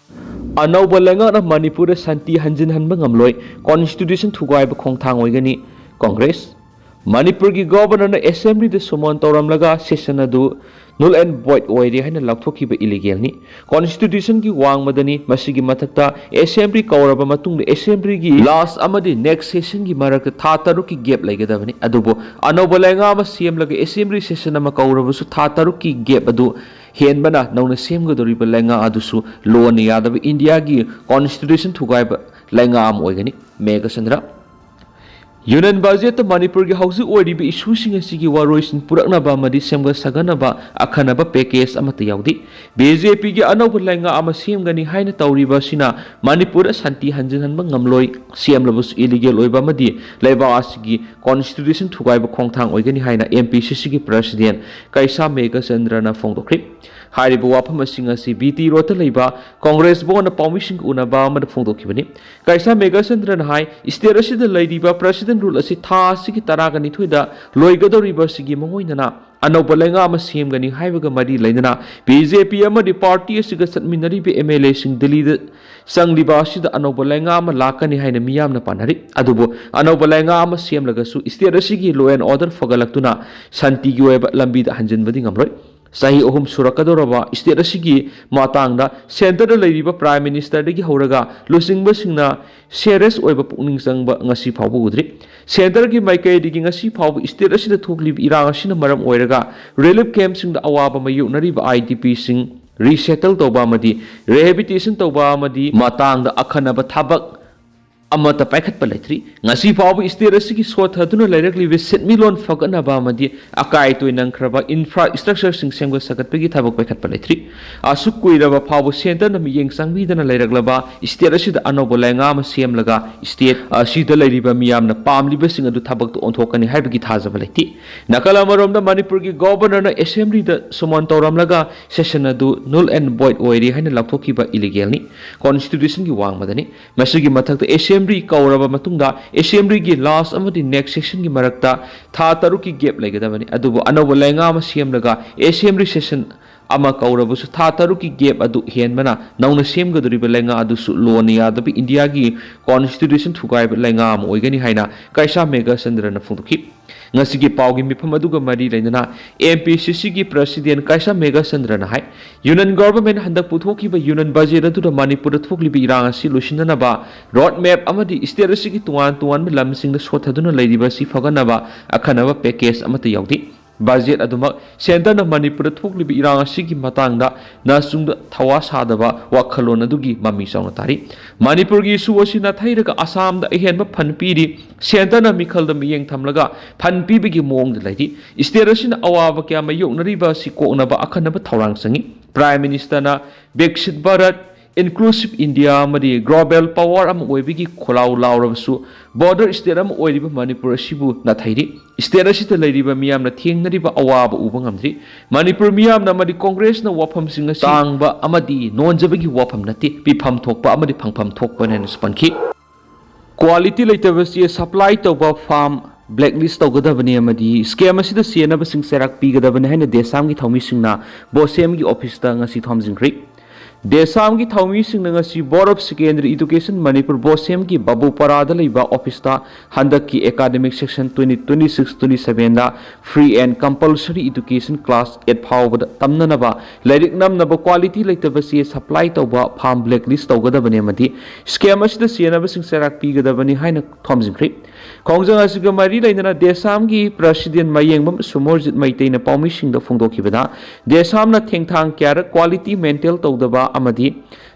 ꯑꯅꯧꯕ ꯂꯩꯉꯥꯛꯅ ꯃꯅꯤꯄꯨꯔꯗ ꯁꯥꯟꯇꯤ ꯍꯟꯖꯤꯟꯍꯟꯕ ꯉꯝꯂꯣꯏ, Constitution ꯊꯨꯒꯥꯏꯕ ꯈꯣꯡꯊꯥꯡ ꯑꯣꯏꯒꯅꯤ, ꯀꯣꯡꯒ꯭ꯔꯦꯁ꯫ ꯃꯅꯤꯄꯨꯔꯒꯤ Governor ꯅ Assembly ꯗ summon ꯇꯧꯔꯝꯂꯒ session ꯑꯗꯨ null and void ꯑꯣꯏꯔꯦ ꯍꯥꯏꯅ ꯂꯥꯎꯊꯣꯛꯈꯤꯕ illegal ꯅꯤ꯫ Constitution ꯒꯤ ꯋꯥꯡꯃꯗꯅꯤ꯫ ꯃꯁꯤꯒꯤ ꯃꯊꯛꯇ Assembly ꯀꯧꯔꯕ ꯃꯇꯨꯡꯗ Assembly ꯒꯤ last ꯑꯃꯗꯤ next session ꯒꯤ ꯃꯔꯛꯇ ꯊꯥ ꯇꯔꯨꯛꯀꯤ gap ꯂꯩꯒꯗꯕꯅꯤ꯫ ꯑꯗꯨꯕꯨ ꯑꯅꯧꯕ ꯂꯩꯉꯥꯛ ꯑꯃ ꯁꯦꯝꯂꯒ Assembly session ꯑꯃ ꯀꯧꯔꯕꯁꯨ ꯊꯥ ꯇꯔꯨꯛꯀꯤ gap ꯑꯗꯨ ꯍꯦꯟꯕꯅ ꯅꯧꯅ ꯁꯦꯝꯒꯗꯧꯔꯤꯕ ꯂꯩꯉꯥꯛ ꯑꯗꯨꯁꯨ ꯂꯣꯟꯅ ꯌꯥꯗꯕ India ꯒꯤ Constitution ꯊꯨꯒꯥꯏꯕ ꯂꯩꯉꯥꯛ ꯑꯃ ꯑꯣꯏꯒꯅꯤ꯫ ꯃꯦꯘꯆꯟꯗ꯭ꯔ꯫ Union budget ꯇ ꯃꯅꯤꯄꯨꯔꯒꯤ ꯍꯧꯖꯤꯛ ꯑꯣꯏꯔꯤꯕ issue ꯁꯤꯡ ꯑꯁꯤꯒꯤ ꯋꯥꯔꯣꯏꯁꯤꯟ ꯄꯨꯔꯛꯅꯕ ꯑꯃꯗꯤ ꯁꯦꯝꯒꯠ ꯁꯥꯒꯠꯅꯕ ꯑꯈꯟꯅꯕ package ꯑꯃꯠꯇ ꯌꯥꯎꯗꯦ꯫ ꯕꯤ ꯖꯦ ꯄꯤ ꯒꯤ ꯑꯅꯧꯕ ꯂꯩꯉꯥꯛ ꯑꯃ ꯁꯦꯝꯒꯅꯤ ꯍꯥꯏꯅ ꯇꯧꯔꯤꯕ ꯑꯁꯤꯅ ꯃꯅꯤꯄꯨꯔꯗ ꯁꯥꯟꯇꯤ ꯍꯟꯖꯤꯟꯍꯟꯕ ꯉꯝꯂꯣꯏ, ꯁꯦꯝꯂꯕꯁꯨ illegal ꯑꯣꯏꯕ ꯑꯃꯗꯤ ꯂꯩꯕꯥꯛ ꯑꯁꯤꯒꯤ Constitution ꯊꯨꯒꯥꯏꯕ ꯈꯣꯡꯊꯥꯡ ꯑꯣꯏꯒꯅꯤ ꯍꯥꯏꯅ M P C C ꯒꯤ President ꯀꯩꯁꯥ ꯃꯦꯘꯆꯟꯗ꯭ꯔꯅ ꯐꯣꯡꯗꯣꯛꯈ꯭ꯔꯤ꯫ ꯍꯥꯏꯔꯤꯕ ꯋꯥꯐꯝ ꯑꯁꯤꯡ ꯑꯁꯤ B T Road ꯇ ꯂꯩꯕ ꯀꯣꯡꯒ꯭ꯔꯦꯁ ꯚꯋꯟꯗ ꯄꯥꯎꯃꯤꯁꯤꯡꯒ ꯎꯅꯕ ꯑꯃꯗ ꯐꯣꯡꯗꯣꯛꯈꯤꯕꯅꯤ꯫ ꯀꯩꯁꯥ ꯃꯦꯘꯆꯟꯗ꯭ꯔꯅ ꯍꯥꯏ, state ꯑꯁꯤꯗ ꯂꯩꯔꯤꯕ President Rule ꯑꯁꯤ ꯊꯥ ꯑꯁꯤꯒꯤ ꯇꯔꯥꯅꯤꯊꯣꯏꯗ ꯂꯣꯏꯒꯗꯧꯔꯤꯕ ꯑꯁꯤꯒꯤ ꯃꯥꯡꯑꯣꯏꯅꯅ ꯑꯅꯧꯕ ꯂꯩꯉꯥꯛ ꯑꯃ ꯁꯦꯝꯒꯅꯤ ꯍꯥꯏꯕꯒ ꯃꯔꯤ ꯂꯩꯅꯅ ꯕꯤ ꯖꯦ ꯄꯤ ꯑꯃꯗꯤ ꯄꯥꯔꯇꯤ ꯑꯁꯤꯒ ꯆꯠꯃꯤꯟꯅꯔꯤꯕ ꯑꯦꯝ ꯑꯦꯜ ꯑꯦꯁꯤꯡ ꯗꯤꯜꯂꯤꯗ ꯆꯪꯂꯤꯕ ꯑꯁꯤꯗ ꯑꯅꯧꯕ ꯂꯩꯉꯥꯛ ꯑꯃ ꯂꯥꯛꯀꯅꯤ ꯍꯥꯏꯅ ꯃꯤꯌꯥꯝꯅ ꯄꯥꯅꯔꯤ꯫ ꯑꯗꯨꯕꯨ ꯑꯅꯧꯕ ꯂꯩꯉꯥꯛ ꯑꯃ ꯁꯦꯝꯂꯒꯁꯨ state ꯑꯁꯤꯒꯤ law and order ꯐꯒꯠꯂꯛꯇꯨꯅ ꯁꯥꯟꯇꯤꯒꯤ ꯑꯣꯏꯕ ꯂꯝꯕꯤꯗ ꯍꯟꯖꯤꯟꯕꯗꯤ ꯉꯝꯂꯣꯏ꯫ ꯆꯍꯤ ꯑꯍꯨꯝ ꯁꯨꯔꯛꯀꯗꯧꯔꯕ state ꯑꯁꯤꯒꯤ ꯃꯇꯥꯡꯗ centreꯗ ꯂꯩꯔꯤꯕ Prime Ministerꯗꯒꯤ ꯍꯧꯔꯒ ꯂꯨꯆꯤꯡꯕꯁꯤꯡꯅ serious ꯑꯣꯏꯕ ꯄꯨꯛꯅꯤꯡ ꯆꯪꯕ ꯉꯁꯤ ꯐꯥꯎꯕ ꯎꯗ꯭ꯔꯤ꯫ Centreꯒꯤ ꯃꯥꯏꯀꯩꯗꯒꯤ ꯉꯁꯤ ꯐꯥꯎꯕ state ꯑꯁꯤꯗ ꯊꯣꯛꯂꯤꯕ ꯏꯔꯥꯡ ꯑꯁꯤꯅ ꯃꯔꯝ ꯑꯣꯏꯔꯒ relief campꯁꯤꯡꯗ ꯑꯋꯥꯕ ꯃꯥꯌꯣꯛꯅꯔꯤꯕ I D Pꯁꯤꯡ resettle ꯇꯧꯕ ꯑꯃꯗꯤ rehabilitation ꯇꯧꯕ ꯑꯃꯗꯤ ꯃꯇꯥꯡꯗ ꯑꯈꯟꯅꯕ ꯊꯕꯛ ꯑꯃꯠꯇ ꯄꯥꯏꯈꯠꯄ ꯂꯩꯇ꯭ꯔꯤ꯫ ꯉꯁꯤ ꯐꯥꯎꯕ state ꯑꯁꯤꯒꯤ ꯁꯣꯠꯊꯗꯨꯅ ꯂꯩꯔꯛꯂꯤꯕ ꯁꯦꯟꯃꯤꯠꯂꯣꯟ ꯐꯒꯠꯅꯕ ꯑꯃꯗꯤ ꯑꯀꯥꯏ ꯑꯇꯣꯏ ꯅꯪꯈ꯭ꯔꯕ infrastructureꯁꯤꯡ ꯁꯦꯝꯒꯠ ꯁꯥꯒꯠꯄꯒꯤ ꯊꯕꯛ ꯄꯥꯏꯈꯠꯄ ꯂꯩꯇ꯭ꯔꯤ꯫ ꯑꯁꯨꯛ ꯀꯨꯏꯔꯕ ꯐꯥꯎꯕ centreꯅ ꯃꯤꯠꯌꯦꯡ ꯆꯪꯕꯤꯗꯅ ꯂꯩꯔꯛꯂꯕ state ꯑꯁꯤꯗ ꯑꯅꯧꯕ ꯂꯩꯉꯥꯛ ꯑꯃ ꯁꯦꯝꯂꯒ state ꯑꯁꯤꯗ ꯂꯩꯔꯤꯕ ꯃꯤꯌꯥꯝꯅ ꯄꯥꯝꯂꯤꯕꯁꯤꯡ ꯑꯗꯨ ꯊꯕꯛꯇ ꯑꯣꯟꯊꯣꯛꯀꯅꯤ ꯍꯥꯏꯕꯒꯤ ꯊꯥꯖꯕ ꯂꯩꯇꯦ꯫ ꯅꯥꯀꯜ ꯑꯃꯔꯣꯝꯗ ꯃꯅꯤꯄꯨꯔꯒꯤ Governorꯅ Assemblyꯗ summon ꯇꯧꯔꯝꯂꯒ session ꯑꯗꯨ null and void ꯑꯣꯏꯔꯦ ꯍꯥꯏꯅ ꯂꯥꯎꯊꯣꯛꯈꯤꯕ illegalꯅꯤ, constitutionꯒꯤ ꯋꯥꯡꯃꯗꯅꯤ꯫ ꯃꯁꯤꯒꯤ ꯃꯊꯛꯇ Assembly ꯀꯧꯔꯕ ꯃꯇꯨꯡꯗ Assemblyꯒꯤ last ꯑꯃꯗꯤ next sessionꯒꯤ ꯃꯔꯛꯇ ꯊꯥ ꯇꯔꯨꯛꯀꯤ gap ꯂꯩꯒꯗꯕꯅꯤ꯫ ꯑꯗꯨꯕꯨ ꯑꯅꯧꯕ ꯂꯩꯉꯥꯛ ꯑꯃ ꯁꯦꯝꯂꯒ Assembly session ꯑꯃ ꯀꯧꯔꯕꯁꯨ ꯊꯥ ꯇꯔꯨꯛꯀꯤ gap ꯑꯗꯨ ꯍꯦꯟꯕꯅ ꯅꯧꯅ ꯁꯦꯝꯒꯗꯧꯔꯤꯕ ꯂꯩꯉꯥꯛ ꯑꯗꯨꯁꯨ ꯂꯣꯅ ꯌꯥꯗꯕ ꯏꯟꯗꯤꯌꯥꯒꯤ constitution ꯊꯨꯒꯥꯏꯕ ꯂꯩꯉꯥꯛ ꯑꯃ ꯑꯣꯏꯒꯅꯤ ꯍꯥꯏꯅ ꯀꯩꯁꯥꯝ ꯃꯦꯘꯆꯟꯗ꯭ꯔꯅ ꯐꯣꯡꯗꯣꯛꯈꯤ꯫ ꯉꯁꯤꯒꯤ ꯄꯥꯎꯒꯤ ꯃꯤꯐꯝ ꯑꯗꯨꯒ ꯃꯔꯤ ꯂꯩꯅꯅ M P C Cꯒꯤ President ꯀꯩꯁꯥꯝ ꯃꯦꯘꯆꯟꯗ꯭ꯔꯅ ꯍꯥꯏ, Union Government ꯍꯟꯗꯛ ꯄꯨꯊꯣꯛꯈꯤꯕ Union Budget ꯑꯗꯨꯗ ꯃꯅꯤꯄꯨꯔꯗ ꯊꯣꯛꯂꯤꯕ ꯏꯔꯥꯡ ꯑꯁꯤ ꯂꯣꯏꯁꯤꯟꯅꯅꯕ road map ꯑꯃꯗꯤ state ꯑꯁꯤꯒꯤ ꯇꯣꯉꯥꯟ ꯇꯣꯉꯥꯟꯕ ꯂꯝꯁꯤꯡꯗ ꯁꯣꯠꯊꯗꯨꯅ ꯂꯩꯔꯤꯕ ꯑꯁꯤ ꯐꯒꯠꯅꯕ ꯑꯈꯟꯅꯕ package ꯑꯃꯠꯇ ꯌꯥꯎꯗꯦ꯫ Budget ꯑꯗꯨꯃꯛ centreꯅ ꯃꯅꯤꯄꯨꯔꯗ ꯊꯣꯛꯂꯤꯕ ꯏꯔꯥꯡ ꯑꯁꯤꯒꯤ ꯃꯇꯥꯡꯗ ꯅꯆꯨꯡꯗ ꯊꯋꯥ ꯁꯥꯗꯕ ꯋꯥꯈꯜꯂꯣꯟ ꯑꯗꯨꯒꯤ ꯃꯃꯤ ꯆꯥꯎꯅ ꯇꯥꯔꯤ꯫ ꯃꯅꯤꯄꯨꯔꯒꯤ issue ꯑꯁꯤ ꯅꯥꯊꯩꯔꯒ ꯑꯁꯥꯝꯗ ꯑꯍꯦꯟꯕ fund ꯄꯤꯔꯤ꯫ Centreꯅ ꯃꯤꯈꯜꯗ ꯃꯤꯠꯌꯦꯡ ꯊꯝꯂꯒ fund ꯄꯤꯕꯒꯤ ꯃꯑꯣꯡꯗ ꯂꯩꯔꯤ꯫ State ꯑꯁꯤꯅ ꯑꯋꯥꯕ ꯀꯌꯥ ꯃꯥꯌꯣꯛꯅꯔꯤꯕ ꯑꯁꯤ ꯀꯣꯛꯅꯕ ꯑꯈꯟꯅꯕ ꯊꯧꯔꯥꯡ ꯆꯪꯏ꯫ Prime Ministerꯅ Viksit Bharat, Inclusive India ꯑꯃꯗꯤ Global Power ꯑꯃ ꯑꯣꯏꯕꯒꯤ ꯈꯣꯜꯂꯥꯎ ꯂꯥꯎꯔꯕꯁꯨ border state ꯑꯃ ꯑꯣꯏꯔꯤꯕ ꯃꯅꯤꯄꯨꯔ ꯑꯁꯤꯕꯨ ꯅꯥꯊꯩꯔꯤ꯫ State ꯑꯁꯤꯗ ꯂꯩꯔꯤꯕ ꯃꯤꯌꯥꯝꯅ ꯊꯦꯡꯅꯔꯤꯕ ꯑꯋꯥꯕ ꯎꯕ ꯉꯝꯗ꯭ꯔꯤ꯫ ꯃꯅꯤꯄꯨꯔ ꯃꯤꯌꯥꯝꯅ ꯑꯃꯗꯤ Congressꯅ ꯋꯥꯐꯝꯁꯤꯡ ꯑꯁꯤ ꯇꯥꯡꯕ ꯑꯃꯗꯤ ꯅꯣꯟꯖꯕꯒꯤ ꯋꯥꯐꯝ ꯅꯠꯇꯦ, ꯄꯤꯐꯝ ꯊꯣꯛꯄ ꯑꯃꯗꯤ ꯐꯪꯐꯝ ꯊꯣꯛꯄꯅꯦꯅꯁꯨ ꯄꯟꯈꯤ꯫ Quality ꯂꯩꯇꯕꯁꯤ supply ꯇꯧꯕ farm blacklist ꯇꯧꯒꯗꯕꯅꯤ ꯑꯃꯗꯤ scam ꯑꯁꯤꯗ ꯆꯦꯟꯅꯕꯁꯤꯡ ꯆꯩꯔꯥꯛ ꯄꯤꯒꯗꯕꯅꯤ ꯍꯥꯏꯅ ꯗꯦꯁꯥꯝꯒꯤ ꯊꯧꯃꯤꯁꯤꯡꯅ ꯕꯣꯁꯦꯝꯒꯤ office ꯇ ꯉꯁꯤ ꯊꯣꯝꯖꯤꯟꯈ꯭ꯔꯤ꯫ ꯗꯦꯁꯥꯝꯒꯤ ꯊꯧꯃꯤꯁꯤꯡꯅ ꯉꯁꯤ Board of Secondary Education Manipur ꯕꯣꯁꯦꯝꯒꯤ ꯕꯥꯕꯨꯄꯥꯔꯥꯗ ꯂꯩꯕ office ꯇ ꯍꯟꯗꯛꯀꯤ academic session twenty twenty six twenty seven the free and compulsory education class eight ꯐꯥꯎꯕꯗ ꯇꯝꯅꯅꯕ ꯂꯥꯏꯔꯤꯛ ꯅꯝꯅꯕ quality ꯂꯩꯇꯕ ꯆꯦ supply ꯇꯧꯕ firm blacklist ꯇꯧꯒꯗꯕꯅꯤ ꯑꯃꯗꯤ scam ꯑꯁꯤꯗ ꯆꯦꯟꯅꯕꯁꯤꯡ ꯆꯩꯔꯥꯛ ꯄꯤꯒꯗꯕꯅꯤ ꯍꯥꯏꯅ ꯊꯣꯝꯖꯤꯟꯈ꯭ꯔꯤ꯫ ꯈꯣꯡꯖꯪ ꯑꯁꯤꯒ ꯃꯔꯤ ꯂꯩꯅꯅ ꯗꯦꯁꯥꯝꯒꯤ President ꯃꯌꯦꯡꯕꯝ ꯁꯨꯃꯔꯖꯤꯠ ꯃꯩꯇꯩꯅ ꯄꯥꯎꯃꯤꯁꯤꯡꯗ ꯐꯣꯡꯗꯣꯛꯈꯤꯕꯗ, ꯗꯦꯁꯥꯝꯅ ꯊꯦꯡꯊꯥꯡ ꯀꯌꯥꯔꯛ quality maintain ꯇꯧꯗꯕ ꯑꯃꯗꯤ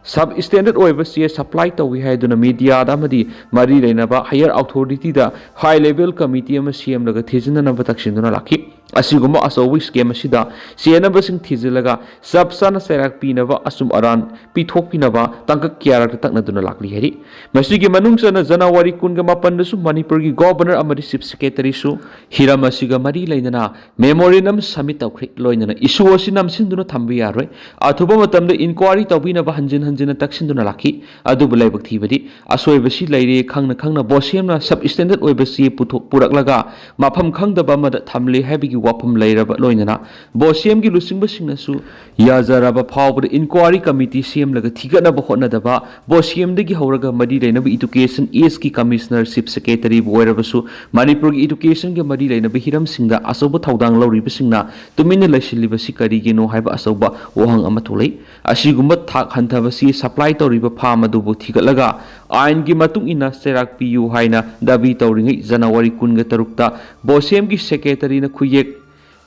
sub standard ꯑꯣꯏꯕ ꯆꯦ supply ꯇꯧꯏ ꯍꯥꯏꯗꯨꯅ media ꯗ ꯑꯃꯗꯤ ꯃꯔꯤ ꯂꯩꯅꯕ higher authority ꯗ high level committee ꯑꯃ ꯁꯦꯝꯂꯒ ꯊꯤꯖꯤꯟꯅꯅꯕ ꯇꯛꯁꯤꯟꯗꯨꯅ ꯂꯥꯛꯈꯤ꯫ ꯑꯁꯤꯒꯨꯝꯕ ꯑꯆꯧꯕ scam ꯑꯁꯤꯗ ꯆꯦꯟꯅꯕꯁꯤꯡ ꯊꯤꯖꯤꯜꯂꯒ ꯆꯞ ꯆꯥꯅ ꯆꯩꯔꯥꯛ ꯄꯤꯅꯕ, ꯑꯆꯨꯝ ꯑꯔꯥꯟ ꯄꯤꯊꯣꯛꯄꯤꯅꯕ ꯇꯥꯡꯀꯛ ꯀꯌꯥꯔꯛꯇ ꯇꯛꯅꯗꯨꯅ ꯂꯥꯛꯂꯤ ꯍꯥꯏꯔꯤ꯫ ꯃꯁꯤꯒꯤ ꯃꯅꯨꯡ ꯆꯟꯅ ꯖꯅꯋꯥꯔꯤ ꯀꯨꯟꯒ ꯃꯥꯄꯟꯗꯁꯨ ꯃꯅꯤꯄꯨꯔꯒꯤ Governor ꯑꯃꯗꯤ Chief Secretary ꯁꯨ ꯍꯤꯔꯝ ꯑꯁꯤꯒ ꯃꯔꯤ ꯂꯩꯅꯅ memorandum submit ꯇꯧꯈ꯭ꯔꯦ꯫ ꯂꯣꯏꯅꯅ issue ꯑꯁꯤ ꯅꯝꯁꯤꯟꯗꯨꯅ ꯊꯝꯕ ꯌꯥꯔꯣꯏ꯫ ꯑꯊꯨꯕ ꯃꯇꯝꯗ inquiry ꯇꯧꯕꯤꯅꯕ ꯍꯟꯖꯤꯟ ꯍꯟꯖꯤꯟꯅ ꯇꯛꯁꯤꯟꯗꯨꯅ ꯂꯥꯛꯈꯤ꯫ ꯑꯗꯨꯕꯨ ꯂꯥꯏꯕꯛ ꯊꯤꯕꯗꯤ ꯑꯁꯣꯏꯕꯁꯤ ꯂꯩꯔꯦ ꯈꯪꯅ ꯈꯪꯅ ꯕꯣꯁꯦꯝꯅ sub standard ꯑꯣꯏꯕ ꯆꯦ ꯄꯨꯊꯣꯛ-, ꯄꯨꯔꯛꯂꯒ ꯃꯐꯝ ꯈꯪꯗꯕ ꯑꯃꯗ ꯊꯝꯂꯦ ꯍꯥꯏꯕꯒꯤ ꯋꯥꯐꯝ ꯂꯩꯔꯕ ꯂꯣꯏꯅꯅ ꯕꯣꯁꯦꯝꯒꯤ ꯂꯨꯆꯤꯡꯕꯁꯤꯡꯅꯁꯨ ꯌꯥꯖꯔꯕ ꯐꯥꯎꯕꯗ inquiry committee ꯁꯦꯝꯂꯒ ꯊꯤꯒꯠꯅꯕ ꯍꯣꯠꯅꯗꯕ, ꯕꯣꯁꯦꯝꯗꯒꯤ ꯍꯧꯔꯒ ꯃꯔꯤ ꯂꯩꯅꯕ Education East ꯀꯤ Commissioner, Chief Secretary ꯕꯨ ꯑꯣꯏꯔꯕꯁꯨ ꯃꯅꯤꯄꯨꯔꯒꯤ education ꯒ ꯃꯔꯤ ꯂꯩꯅꯕ ꯍꯤꯔꯝꯁꯤꯡꯗ ꯑꯆꯧꯕ ꯊꯧꯗꯥꯡ ꯂꯧꯔꯤꯕꯁꯤꯡꯅ ꯇꯨꯃꯤꯟꯅ ꯂꯩꯁꯤꯜꯂꯤꯕꯁꯤ ꯀꯔꯤꯒꯤꯅꯣ ꯍꯥꯏꯕ ꯑꯆꯧꯕ ꯋꯥꯍꯪ ꯑꯃ ꯊꯣꯛꯂꯛꯏ꯫ ꯑꯁꯤꯒꯨꯝꯕ ꯊꯥꯛ ꯍꯟꯊꯕ ꯆꯦ supply ꯇꯧꯔꯤꯕ firm ꯑꯗꯨꯕꯨ ꯊꯤꯒꯠꯂꯒ ꯑꯥꯏꯟꯒꯤ ꯃꯇꯨꯡ ꯏꯟꯅ ꯆꯩꯔꯥꯛ ꯄꯤꯌꯨ ꯍꯥꯏꯅ ꯗꯥꯕꯤ ꯇꯧꯔꯤꯉꯩ ꯖꯅꯋꯥꯔꯤ ꯀꯨꯟꯒ ꯇꯔꯨꯛꯇ ꯕꯣꯁꯦꯝꯒꯤ Secretary ꯅ ꯈꯨꯌꯦꯛ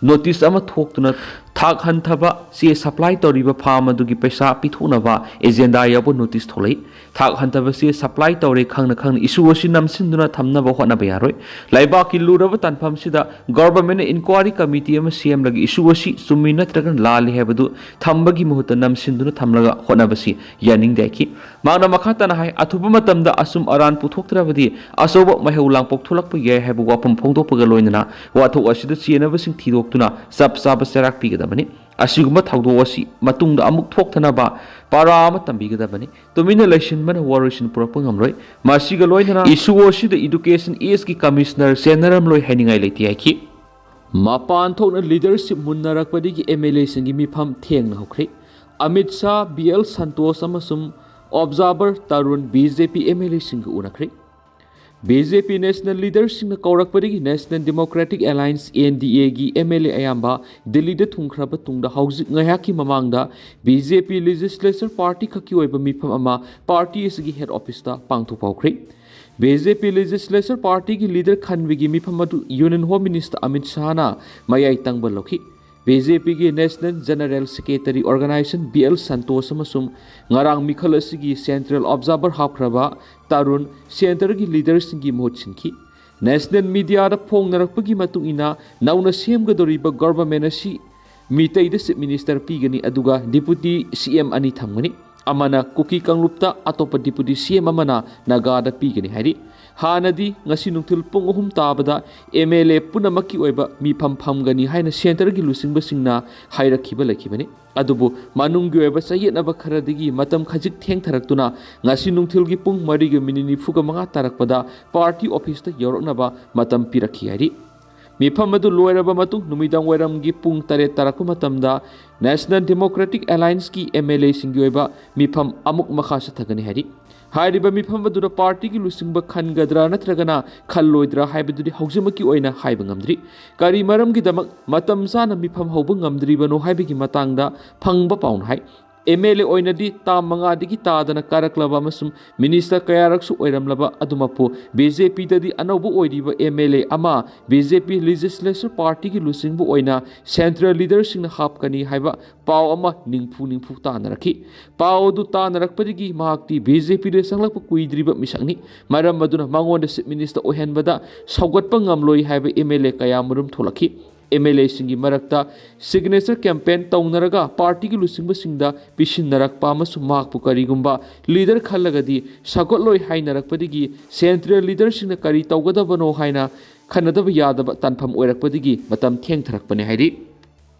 notice ꯑꯃ ꯊꯣꯛꯇꯨꯅ ꯊꯥꯛ ꯍꯟꯊꯕ ꯆꯦ supply ꯇꯧꯔꯤꯕ firm ꯑꯗꯨꯒꯤ ꯄꯩꯁꯥ ꯄꯤꯊꯣꯛꯅꯕ agenda ꯌꯥꯎꯕ notice ꯊꯣꯛꯂꯛꯏ꯫ ꯊꯥꯛ ꯍꯟꯊꯕ ꯆꯦ supply ꯇꯧꯔꯦ ꯈꯪꯅ ꯈꯪꯅ issue ꯑꯁꯤ ꯅꯝꯁꯤꯟꯗꯨꯅ ꯊꯝꯅꯕ ꯍꯣꯠꯅꯕ ꯌꯥꯔꯣꯏ꯫ ꯂꯩꯕꯥꯛꯀꯤ ꯂꯨꯔꯕ ꯇꯥꯟꯐꯝꯁꯤꯗ government ꯅ inquiry committee ꯑꯃ ꯁꯦꯝꯂꯒ issue ꯑꯁꯤ ꯆꯨꯝꯃꯤ ꯅꯠꯇ꯭ꯔꯒ ꯂꯥꯜꯂꯤ ꯍꯥꯏꯕꯗꯨ ꯊꯝꯕꯒꯤ ꯃꯍꯨꯠꯇ ꯅꯝꯁꯤꯟꯗꯨꯅ ꯊꯝꯂꯒ ꯍꯣꯠꯅꯕꯁꯤ ꯌꯥꯅꯤꯡꯗꯦ ꯍꯥꯏꯈꯤ꯫ ꯃꯍꯥꯛꯅ ꯃꯈꯥ ꯇꯥꯅ ꯍꯥꯏ, ꯑꯊꯨꯕ ꯃꯇꯝꯗ ꯑꯆꯨꯝ ꯑꯔꯥꯟ ꯄꯨꯊꯣꯛꯇ꯭ꯔꯕꯗꯤ ꯑꯆꯧꯕ ꯃꯍꯩ ꯂꯥꯡꯄꯣꯛ ꯊꯣꯛꯂꯛꯄ ꯌꯥꯏ ꯍꯥꯏꯕ ꯋꯥꯐꯝ ꯐꯣꯡꯗꯣꯛꯄꯒ ꯂꯣꯏꯅꯅ ꯋꯥꯊꯣꯛ ꯑꯁꯤꯗ ꯆꯦꯟꯅꯕꯁꯤꯡ ꯊꯤꯗꯣꯛꯇꯨꯅ ꯆꯞ ꯆꯥꯕ ꯆꯩꯔꯥꯛ ꯄꯤꯒꯗꯕꯅꯤ꯫ ꯑꯁꯤꯒꯨꯝꯕ ꯊꯧꯗꯣꯛ ꯑꯁꯤ ꯃꯇꯨꯡꯗ ꯑꯃꯨꯛ ꯊꯣꯛꯇꯅꯕ ꯄꯥꯔꯥ ꯑꯃ ꯇꯝꯕꯤꯒꯗꯕꯅꯤ꯫ ꯇꯨꯃꯤꯟꯅ ꯂꯩꯁꯤꯟꯕꯅ ꯋꯥꯔꯣꯏꯁꯤꯟ ꯄꯨꯔꯛꯄ ꯉꯝꯂꯣꯏ꯫ ꯃꯁꯤꯒ ꯂꯣꯏꯅꯅ ꯏꯁꯨ ꯑꯁꯤꯗ Education East ꯀꯤ Commissioner ꯆꯦꯟꯅꯔꯝꯂꯣꯏ ꯍꯥꯏꯅꯤꯡꯉꯥꯏ ꯂꯩꯇꯦ ꯍꯥꯏꯈꯤ꯫ ꯃꯄꯥꯟ ꯊꯣꯛꯅ leadership ꯃꯨꯟꯅꯔꯛꯄꯗꯒꯤ M L A ꯁꯤꯡꯒꯤ ꯃꯤꯐꯝ ꯊꯦꯡꯅ ꯍꯧꯈ꯭ꯔꯦ꯫ ꯑꯃꯤꯠ ꯁꯥꯍ, B L ꯁꯟꯇꯣꯁ ꯑꯃꯁꯨꯡ Observer Tarun B J P M L A ꯁꯤꯡꯒ ꯎꯅꯈ꯭ꯔꯦ꯫ B J P national leader ꯁꯤꯡꯅ ꯀꯧꯔꯛꯄꯗꯒꯤ National Democratic Alliance, N D A ꯒꯤ M L A ꯑꯌꯥꯝꯕ ꯗꯤꯜꯂꯤꯗ ꯊꯨꯡꯈ꯭ꯔꯕ ꯇꯨꯡꯗ ꯍꯧꯖꯤꯛ ꯉꯥꯏꯍꯥꯛꯀꯤ ꯃꯃꯥꯡꯗ B J P legislature party ꯈꯛꯀꯤ ꯑꯣꯏꯕ ꯃꯤꯐꯝ ꯑꯃ party ꯑꯁꯤꯒꯤ head office ꯇ ꯄꯥꯡꯊꯣꯛꯄ ꯍꯧꯈ꯭ꯔꯦ꯫ B J P legislature party ꯒꯤ leader ꯈꯟꯕꯒꯤ ꯃꯤꯐꯝ ꯑꯗꯨ Union Home Minister ꯑꯃꯤꯠ ꯁꯥꯍꯅ ꯃꯌꯥꯏ ꯇꯪꯕ ꯂꯧꯈꯤ꯫ B J P ꯒꯤ National General Secretary Organization B L Santosh ꯑꯃꯁꯨꯡ ꯉꯔꯥꯡ ꯃꯤꯈꯜ ꯑꯁꯤꯒꯤ Central Observer ꯍꯥꯞꯈ꯭ꯔꯕ ꯇꯔꯨꯟ centre ꯒꯤ leader ꯁꯤꯡꯒꯤ ꯃꯍꯨꯠ ꯁꯤꯟꯈꯤ꯫ National media ꯗ ꯐꯣꯡꯅꯔꯛꯄꯒꯤ ꯃꯇꯨꯡ ꯏꯟꯅ, ꯅꯧꯅ ꯁꯦꯝꯒꯗꯧꯔꯤꯕ government ꯑꯁꯤ ꯃꯤꯇꯩꯗ Chief Minister ꯄꯤꯒꯅꯤ, ꯑꯗꯨꯒ Deputy C M ꯑꯅꯤ ꯊꯝꯒꯅꯤ꯫ ꯑꯃꯅ ꯀꯨꯀꯤ ꯀꯥꯡꯂꯨꯞꯇ, ꯑꯇꯣꯞꯄ Deputy C M ꯑꯃꯅ ꯅꯥꯒꯥꯗ ꯄꯤꯒꯅꯤ ꯍꯥꯏꯔꯤ꯫ ꯍꯥꯟꯅꯗꯤ ꯉꯁꯤ ꯅꯨꯡꯊꯤꯜ ꯄꯨꯡ ꯑꯍꯨꯝ ꯇꯥꯕꯗ M L A ꯄꯨꯝꯅꯃꯛꯀꯤ ꯑꯣꯏꯕ ꯃꯤꯐꯝ ꯐꯝꯒꯅꯤ ꯍꯥꯏꯅ centre ꯒꯤ ꯂꯨꯆꯤꯡꯕꯁꯤꯡꯅ ꯍꯥꯏꯔꯛꯈꯤꯕ ꯂꯩꯈꯤꯕꯅꯤ꯫ ꯑꯗꯨꯕꯨ ꯃꯅꯨꯡꯒꯤ ꯑꯣꯏꯕ ꯆꯌꯦꯠꯅꯕ ꯈꯔꯗꯒꯤ ꯃꯇꯝ ꯈꯖꯤꯛ ꯊꯦꯡꯊꯔꯛꯇꯨꯅ ꯉꯁꯤ ꯅꯨꯡꯊꯤꯜꯒꯤ ꯄꯨꯡ ꯃꯔꯤꯒ minute ꯅꯤꯐꯨꯒ ꯃꯉꯥ ꯇꯥꯔꯛꯄꯗ party office ꯇ ꯌꯧꯔꯛꯅꯕ ꯃꯇꯝ ꯄꯤꯔꯛꯈꯤ ꯍꯥꯏꯔꯤ꯫ ꯃꯤꯐꯝ ꯑꯗꯨ ꯂꯣꯏꯔꯕ ꯃꯇꯨꯡ ꯅꯨꯃꯤꯗꯥꯡ ꯋꯥꯏꯔꯝꯒꯤ ꯄꯨꯡ ꯇꯔꯦꯠ ꯇꯥꯔꯛꯄ ꯃꯇꯝꯗ National Democratic Alliance ꯀꯤ M L A ꯁꯤꯡꯒꯤ ꯑꯣꯏꯕ ꯃꯤꯐꯝ ꯑꯃꯨꯛ ꯃꯈꯥ ꯆꯠꯊꯒꯅꯤ ꯍꯥꯏꯔꯤ꯫ ꯍꯥꯏꯔꯤꯕ ꯃꯤꯐꯝ ꯑꯗꯨꯗ party ꯒꯤ ꯂꯨꯆꯤꯡꯕ ꯈꯟꯒꯗ꯭ꯔꯥ ꯅꯠꯇ꯭ꯔꯒꯅ ꯈꯜꯂꯣꯏꯗ꯭ꯔꯥ ꯍꯥꯏꯕꯗꯨꯗꯤ ꯍꯧꯖꯤꯛꯃꯛꯀꯤ ꯑꯣꯏꯅ ꯍꯥꯏꯕ ꯉꯝꯗ꯭ꯔꯤ꯫ ꯀꯔꯤ ꯃꯔꯝꯒꯤꯗꯃꯛ ꯃꯇꯝ ꯆꯥꯅ ꯃꯤꯐꯝ ꯍꯧꯕ ꯉꯝꯗ꯭ꯔꯤꯕꯅꯣ ꯍꯥꯏꯕꯒꯤ ꯃꯇꯥꯡꯗ ꯐꯪꯕ ꯄꯥꯎꯅ ꯍꯥꯏ꯫ M L A ꯑꯣꯏꯅꯗꯤ term ꯃꯉꯥꯗꯒꯤ ꯇꯥꯗꯅ ꯀꯥꯔꯛꯂꯕ ꯑꯃꯁꯨꯡ minister ꯀꯌꯥꯔꯛꯁꯨ ꯑꯣꯏꯔꯝꯂꯕ ꯑꯗꯨꯃꯛꯄꯨ, B J P ꯗꯗꯤ ꯑꯅꯧꯕ ꯑꯣꯏꯔꯤꯕ M L A ꯑꯃ B J P legislature party ꯒꯤ ꯂꯨꯆꯤꯡꯕ ꯑꯣꯏꯅ central leader ꯁꯤꯡꯅ ꯍꯥꯞꯀꯅꯤ ꯍꯥꯏꯕ ꯄꯥꯎ ꯑꯃ ꯅꯤꯡꯐꯨ ꯅꯤꯡꯐꯨ ꯇꯥꯅꯔꯛꯈꯤ꯫ ꯄꯥꯎ ꯑꯗꯨ ꯇꯥꯅꯔꯛꯄꯗꯒꯤ ꯃꯍꯥꯛꯇꯤ B J P ꯗ ꯆꯪꯂꯛꯄ ꯀꯨꯏꯗ꯭ꯔꯤꯕ ꯃꯤꯁꯛꯅꯤ꯫ ꯃꯔꯝ ꯑꯗꯨꯅ ꯃꯉꯣꯟꯗ Chief Minister ꯑꯣꯏꯍꯟꯕꯗ ꯁꯧꯒꯠꯄ ꯉꯝꯂꯣꯏ ꯍꯥꯏꯕ M L A ꯀꯌꯥꯃꯔꯨꯝ ꯊꯣꯛꯂꯛꯈꯤ꯫ M L A ꯁꯤꯡꯒꯤ ꯃꯔꯛꯇ signature campaign ꯇꯧꯅꯔꯒ party ꯒꯤ ꯂꯨꯆꯤꯡꯕꯁꯤꯡꯗ ꯄꯤꯁꯤꯟꯅꯔꯛꯄ ꯑꯃꯁꯨꯡ ꯃꯍꯥꯛꯄꯨ ꯀꯔꯤꯒꯨꯝꯕ leader ꯈꯜꯂꯒꯗꯤ ꯁꯧꯒꯠꯂꯣꯏ ꯍꯥꯏꯅꯔꯛꯄꯗꯒꯤ central leader ꯁꯤꯡꯅ ꯀꯔꯤ ꯇꯧꯒꯗꯕꯅꯣ ꯍꯥꯏꯅ ꯈꯟꯅꯗꯕ ꯌꯥꯗꯕ ꯇꯥꯟꯐꯝ ꯑꯣꯏꯔꯛꯄꯗꯒꯤ ꯃꯇꯝ ꯊꯦꯡꯊꯔꯛꯄꯅꯤ ꯍꯥꯏꯔꯤ꯫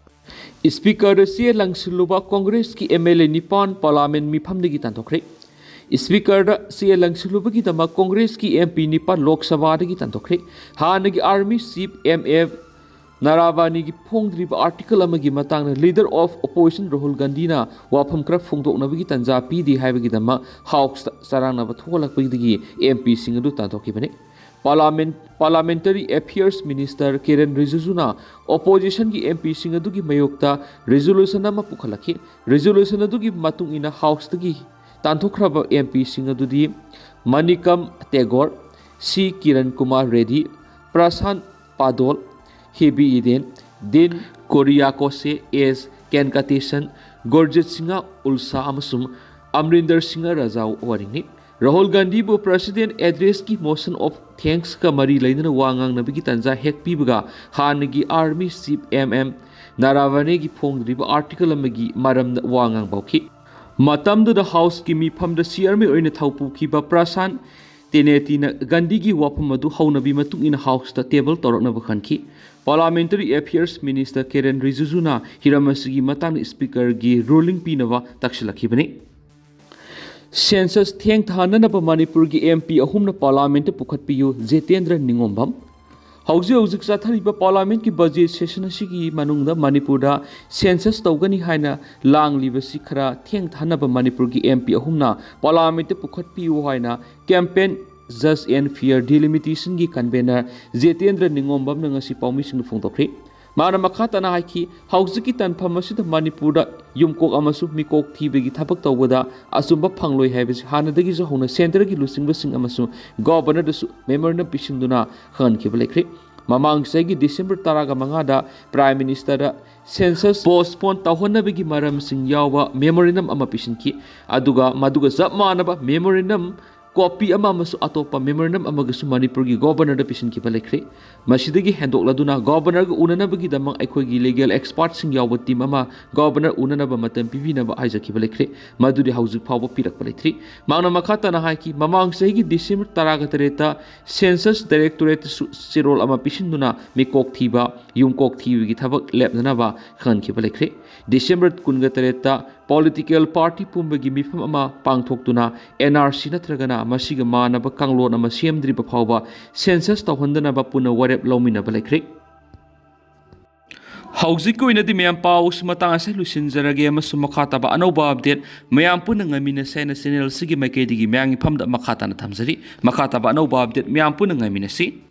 ꯁ꯭ꯄꯤꯀꯔꯗ ꯆꯦ ꯂꯪꯁꯤꯜꯂꯨꯕ ꯀꯣꯡꯒ꯭ꯔꯦꯁꯀꯤ ꯑꯦꯝ ꯑꯦꯜ ꯑꯦ ꯅꯤꯄꯥꯟ ꯄꯥꯔꯂꯥꯃꯦꯟ ꯃꯤꯐꯝꯗꯒꯤ ꯇꯥꯟꯊꯣꯛꯈ꯭ꯔꯦ꯫ ꯁ꯭ꯄꯤꯀꯔꯗ ꯆꯦ ꯂꯪꯁꯤꯜꯂꯨꯕꯒꯤꯗꯃꯛ ꯀꯣꯡꯒ꯭ꯔꯦꯁꯀꯤ ꯑꯦꯝ ꯄꯤ ꯅꯤꯄꯥꯟ ꯂꯣꯛ ꯁꯚꯥꯗꯒꯤ ꯇꯥꯟꯊꯣꯛꯈ꯭ꯔꯦ꯫ ꯍꯥꯟꯅꯒꯤ ꯑꯥꯔꯃꯤ ꯆꯤꯐ ꯑꯦꯝ ꯑꯦ ꯅꯥꯔꯥꯕꯥꯅꯤꯒꯤ ꯐꯣꯡꯗ꯭ꯔꯤꯕ ꯑꯥꯔꯇꯤꯀꯜ ꯑꯃꯒꯤ ꯃꯇꯥꯡꯗ leader of opposition ꯔꯥꯍꯨꯜ ꯒꯥꯟꯙꯤꯅ ꯋꯥꯐꯝ ꯈꯔ ꯐꯣꯡꯗꯣꯛꯅꯕꯒꯤ ꯇꯥꯟꯖꯥ ꯄꯤꯗꯦ ꯍꯥꯏꯕꯒꯤꯗꯃꯛ ꯍꯥꯎꯁꯇ ꯆꯔꯥꯡꯅꯕ ꯊꯣꯛꯍꯜꯂꯛꯄꯗꯒꯤ ꯑꯦꯝ ꯄꯤꯁꯤꯡ ꯑꯗꯨ ꯇꯥꯟꯊꯣꯛꯈꯤꯕꯅꯤ꯫ Parliament-, Parliamentary Affairs Minister Kiren ꯔꯤꯖꯤꯖꯨꯅ oppositionꯒꯤ ꯑꯦꯝ ꯄꯤꯁꯤꯡ ꯑꯗꯨꯒꯤ ꯃꯥꯌꯣꯛꯇ resolution ꯑꯃ ꯄꯨꯈꯠꯂꯛꯈꯤ꯫ Resolution ꯑꯗꯨꯒꯤ ꯃꯇꯨꯡ ꯏꯟꯅ ꯍꯥꯎꯁꯇꯒꯤ ꯇꯥꯟꯊꯣꯛꯈ꯭ꯔꯕ ꯑꯦꯝ ꯄꯤꯁꯤꯡ ꯑꯗꯨꯗꯤ ꯃꯅꯤꯀꯝ ꯇꯦꯒꯣꯔ, ꯁꯤ ꯀꯤꯔꯟ ꯀꯨꯃꯥꯔ ꯔꯦꯗꯤ, ꯄ꯭ꯔꯁꯥꯟ ꯄꯥꯗꯣꯜ, ꯍꯦꯕꯤ ꯏꯗꯦꯟ, ꯗꯤꯟ ꯀꯣꯔꯤꯌꯥꯀꯣꯁꯦ, ꯑꯦꯁ ꯀꯦꯟꯀꯇꯦꯁꯟ, ꯒꯨꯔꯖꯤꯠ ꯁꯤꯡꯍ ꯎꯜꯁꯥ ꯑꯃꯁꯨꯡ ꯑꯃꯔꯤꯟꯗꯔ ꯁꯤꯡꯍ ꯔꯥꯖꯥ ꯋꯥꯔꯤꯡꯅꯤ꯫ ꯔꯥꯍꯨꯜ ꯒꯥꯟꯙꯤꯕꯨ President Addressꯀꯤ Motion of Thanksꯀ ꯃꯔꯤ ꯂꯩꯅꯅ ꯋꯥ ꯉꯥꯡꯅꯕꯒꯤ ꯇꯥꯟꯖꯥ ꯍꯦꯛ ꯄꯤꯕꯒ ꯍꯥꯟꯅꯒꯤ ꯑꯥꯔꯃꯤ ꯆꯤꯐ ꯑꯦꯝ ꯑꯦꯝ ꯅꯥꯔꯥꯕꯅꯦꯒꯤ ꯐꯣꯡꯗ꯭ꯔꯤꯕ ꯑꯥꯔꯇꯤꯀꯜ ꯑꯃꯒꯤ ꯃꯔꯝꯗ ꯋꯥ ꯉꯥꯡꯕ ꯍꯧꯈꯤ꯫ ꯃꯇꯝꯗꯨꯗ ꯍꯥꯎꯁꯀꯤ ꯃꯤꯐꯝꯗ ꯆꯤꯌꯔꯃꯦꯟ ꯑꯣꯏꯅ ꯊꯧ ꯄꯨꯈꯤꯕ ꯄ꯭ꯔꯁꯥꯟ ꯇꯦꯅꯦꯇꯤꯅ ꯒꯥꯟꯙꯤꯒꯤ ꯋꯥꯐꯝ ꯑꯗꯨ ꯍꯧꯅꯕꯤ ꯃꯇꯨꯡ ꯏꯟꯅ ꯍꯥꯎꯁꯇ ꯇꯦꯕꯜ ꯇꯧꯔꯛꯅꯕ ꯈꯟꯈꯤ꯫ Parliamentary Affairs Minister ꯀꯤꯔꯟ ꯔꯤꯖꯤꯖꯨꯅ ꯍꯤꯔꯝ ꯑꯁꯤꯒꯤ ꯃꯇꯥꯡꯗ ꯁ꯭ꯄꯤꯀꯔꯒꯤ ꯔꯨꯂꯤꯡ ꯄꯤꯅꯕ ꯇꯛꯁꯤꯜꯂꯛꯈꯤꯕꯅꯤ꯫ ꯁꯦꯟꯁꯁ ꯊꯦꯡꯊꯅꯅꯕ ꯃꯅꯤꯄꯨꯔꯒꯤ ꯑꯦꯝ ꯄꯤ ꯑꯍꯨꯝꯅ ꯄꯥꯔꯂꯥꯃꯦꯟꯠꯇ ꯄꯨꯈꯠꯄꯤꯌꯨ, ꯖꯤꯇꯦꯟꯗ꯭ꯔ ꯅꯤꯉꯣꯝꯕꯝ꯫ ꯍꯧꯖꯤꯛ ꯍꯧꯖꯤꯛ ꯆꯠꯊꯔꯤꯕ ꯄꯥꯔꯂꯥꯃꯦꯟꯠꯀꯤ ꯕꯖꯦꯠ ꯁꯦꯁꯟ ꯑꯁꯤꯒꯤ ꯃꯅꯨꯡꯗ ꯃꯅꯤꯄꯨꯔꯗ ꯁꯦꯟꯁꯁ ꯇꯧꯒꯅꯤ ꯍꯥꯏꯅ ꯂꯥꯡꯂꯤꯕꯁꯤ ꯈꯔ ꯊꯦꯡꯊꯅꯕ ꯃꯅꯤꯄꯨꯔꯒꯤ ꯑꯦꯝ ꯄꯤ ꯑꯍꯨꯝꯅ ꯄꯥꯔꯂꯥꯃꯦꯟꯠꯇ ꯄꯨꯈꯠꯄꯤꯌꯨ ꯍꯥꯏꯅ campaign Just and Fair Delimitationꯒꯤ convener Jitendra ꯅꯤꯉꯣꯝꯕꯝꯅ ꯉꯁꯤ ꯄꯥꯎꯃꯤꯁꯤꯡꯗ ꯐꯣꯡꯗꯣꯛꯈ꯭ꯔꯤ꯫ ꯃꯥꯅ ꯃꯈꯥ ꯇꯥꯅ ꯍꯥꯏꯈꯤ, ꯍꯧꯖꯤꯛꯀꯤ ꯇꯥꯟꯐꯝ ꯑꯁꯤꯗ ꯃꯅꯤꯄꯨꯔꯗ ꯌꯨꯝꯀꯣꯛ ꯑꯃꯁꯨꯡ ꯃꯤꯀꯣꯛ ꯊꯤꯕꯒꯤ ꯊꯕꯛ ꯇꯧꯕꯗ ꯑꯆꯨꯝꯕ ꯐꯪꯂꯣꯏ ꯍꯥꯏꯕꯁꯤ ꯍꯥꯟꯅꯗꯒꯤꯁꯨ ꯍꯧꯅ ꯁꯦꯟꯇꯔꯒꯤ ꯂꯨꯆꯤꯡꯕꯁꯤꯡ ꯑꯃꯁꯨꯡ ꯒꯣꯚꯔꯅꯔꯗꯁꯨ ꯃꯦꯃꯣꯔꯦꯟꯗꯝ ꯄꯤꯁꯤꯟꯗꯨꯅ ꯈꯪꯍꯟꯈꯤꯕ ꯂꯩꯈ꯭ꯔꯦ꯫ ꯃꯃꯥꯡ ꯆꯍꯤꯒꯤ ꯗꯤꯁꯦꯝꯕꯔ ꯇꯔꯥꯒ ꯃꯉꯥꯗ ꯄ꯭ꯔꯥꯏꯝ ꯃꯤꯅꯤꯁꯇꯔꯗ ꯁꯦꯟꯁꯁ ꯄꯣꯁꯄꯣꯟ ꯇꯧꯍꯟꯅꯕꯒꯤ ꯃꯔꯝꯁꯤꯡ ꯌꯥꯎꯕ ꯃꯦꯃꯣꯔꯦꯟꯗꯝ ꯑꯃ ꯄꯤꯁꯤꯟꯈꯤ꯫ ꯑꯗꯨꯒ ꯃꯗꯨꯒ ꯆꯞ ꯃꯥꯟꯅꯕ ꯃꯦꯃꯣꯔꯦꯟꯗꯝ ꯀꯣꯄꯤ ꯑꯃ ꯑꯃꯁꯨꯡ ꯑꯇꯣꯞꯄ ꯃꯦꯃꯣꯔꯦꯟꯗꯝ ꯑꯃꯒꯁꯨ ꯃꯅꯤꯄꯨꯔꯒꯤ ꯒꯣꯕꯔꯅꯔꯗ ꯄꯤꯁꯤꯟꯈꯤꯕ ꯂꯩꯈ꯭ꯔꯦ꯫ ꯃꯁꯤꯗꯒꯤ ꯍꯦꯟꯗꯣꯛꯂꯗꯨꯅ ꯒꯣꯕꯔꯅꯔꯒ ꯎꯅꯅꯕꯒꯤꯗꯃꯛ ꯑꯩꯈꯣꯏꯒꯤ ꯂꯤꯒꯦꯜ ꯑꯦꯛꯁꯄꯥꯔꯠꯁꯤꯡ ꯌꯥꯎꯕ ꯇꯤꯝ ꯑꯃ ꯒꯣꯕꯔꯅꯔ ꯎꯅꯅꯕ ꯃꯇꯝ ꯄꯤꯕꯤꯅꯕ ꯍꯥꯏꯖꯈꯤꯕ ꯂꯩꯈ꯭ꯔꯦ꯫ ꯃꯗꯨꯗꯤ ꯍꯧꯖꯤꯛ ꯐꯥꯎꯕ ꯄꯤꯔꯛꯄ ꯂꯩꯇ꯭ꯔꯤ꯫ ꯃꯍꯥꯛꯅ ꯃꯈꯥ ꯇꯥꯅ ꯍꯥꯏꯈꯤ, ꯃꯃꯥꯡ ꯆꯍꯤꯒꯤ ꯗꯤꯁꯦꯝꯕꯔ ꯇꯔꯥꯒ ꯇꯔꯦꯠꯇ ꯁꯦꯟꯁꯁ ꯗꯥꯏꯔꯦꯛꯇꯣꯔꯦꯠꯇꯁꯨ ꯆꯦꯔꯣꯜ ꯑꯃ ꯄꯤꯁꯤꯟꯗꯨꯅ ꯃꯤꯀꯣꯛ ꯊꯤꯕ, ꯌꯨꯝꯀꯣꯛ ꯊꯤꯕꯒꯤ ꯊꯕꯛ ꯂꯦꯞꯅꯅꯕ ꯈꯪꯍꯟꯈꯤꯕ ꯂꯩꯈ꯭ꯔꯦ꯫ ꯗꯤꯁꯦꯝꯕꯔ ꯀꯨꯟꯒ ꯇꯔꯦꯠꯇ ꯄꯣꯂꯤꯇꯤꯀꯦꯜ ꯄꯥꯔꯇꯤ ꯄꯨꯝꯕꯒꯤ ꯃꯤꯐꯝ ꯑꯃ ꯄꯥꯡꯊꯣꯛꯇꯨꯅ ꯑꯦꯟ ꯑꯥꯔ ꯁꯤ ꯅꯠꯇ꯭ꯔꯒꯅ ꯃꯁꯤꯒ ꯃꯥꯟꯅꯕ ꯀꯥꯡꯂꯣꯟ ꯑꯃ ꯁꯦꯝꯗ꯭ꯔꯤꯕ ꯐꯥꯎꯕ ꯁꯦꯟꯁꯁ ꯇꯧꯍꯟꯗꯅꯕ ꯄꯨꯟꯅ ꯋꯥꯔꯦꯞ ꯂꯧꯃꯤꯟꯅꯕ ꯂꯩꯈ꯭ꯔꯦ꯫ ꯍꯧꯖꯤꯛꯀꯤ ꯑꯣꯏꯅꯗꯤ ꯃꯌꯥꯝ ꯄꯥꯎ ꯑꯁꯤ ꯃꯇꯥꯡ ꯑꯁꯤꯗ ꯂꯣꯏꯁꯤꯟꯖꯔꯒꯦ ꯑꯃꯁꯨꯡ ꯃꯈꯥ ꯇꯥꯕ ꯑꯅꯧꯕ ꯑꯞꯗꯦꯠ ꯃꯌꯥꯝ ꯄꯨꯟꯅ ꯉꯥꯏꯃꯤꯟꯅꯁꯦ ꯍꯥꯏꯅ ꯆꯦꯅꯦꯜ ꯑꯁꯤꯒꯤ ꯃꯥꯏꯀꯩꯗꯒꯤ ꯃꯌꯥꯝꯒꯤ ꯐꯝꯗ ꯃꯈꯥ ꯇꯥꯅ ꯊꯝꯖꯔꯤ꯫ ꯃꯈꯥ ꯇꯥꯕ ꯑꯅꯧꯕ ꯑꯞꯗꯦꯠ ꯃꯌꯥꯝ ꯄꯨꯟꯅ ꯉꯥꯏꯃꯤꯟꯅꯁꯤ꯫